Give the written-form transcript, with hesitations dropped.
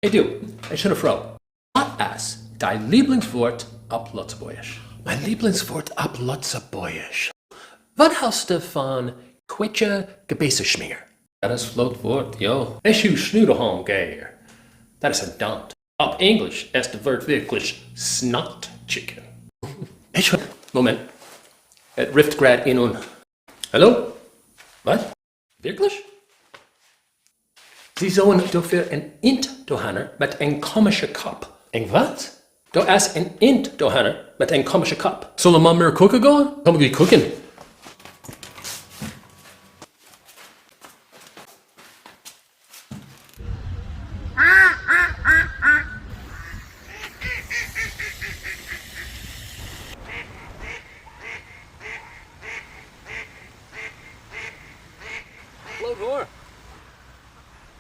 Hey du, eng schöne Fro, Wat ass däi Lieblingswuert op Lëtzebuergesch? Mein Lieblingswort op Lëtzebuergesch? Wat hälls de van Quetsche Gebeesseschmier? Dat ass flott Wuert, jo. Ech hu Schnuddelhong gär. Dat ass en Dant. Op Englesch ass de Wuert wierklech Snot Chicken. Ech hunn. Moment, et rifft grad een un. Hallo? Wat? Wierklech? Si soen dofir en Int dohanner mat eng komesche Kapp. Eng wat? Do ass en Int dohanner mat eng komesche Kapp. Solle mer mir kucke goen? Komm mir gi kucken.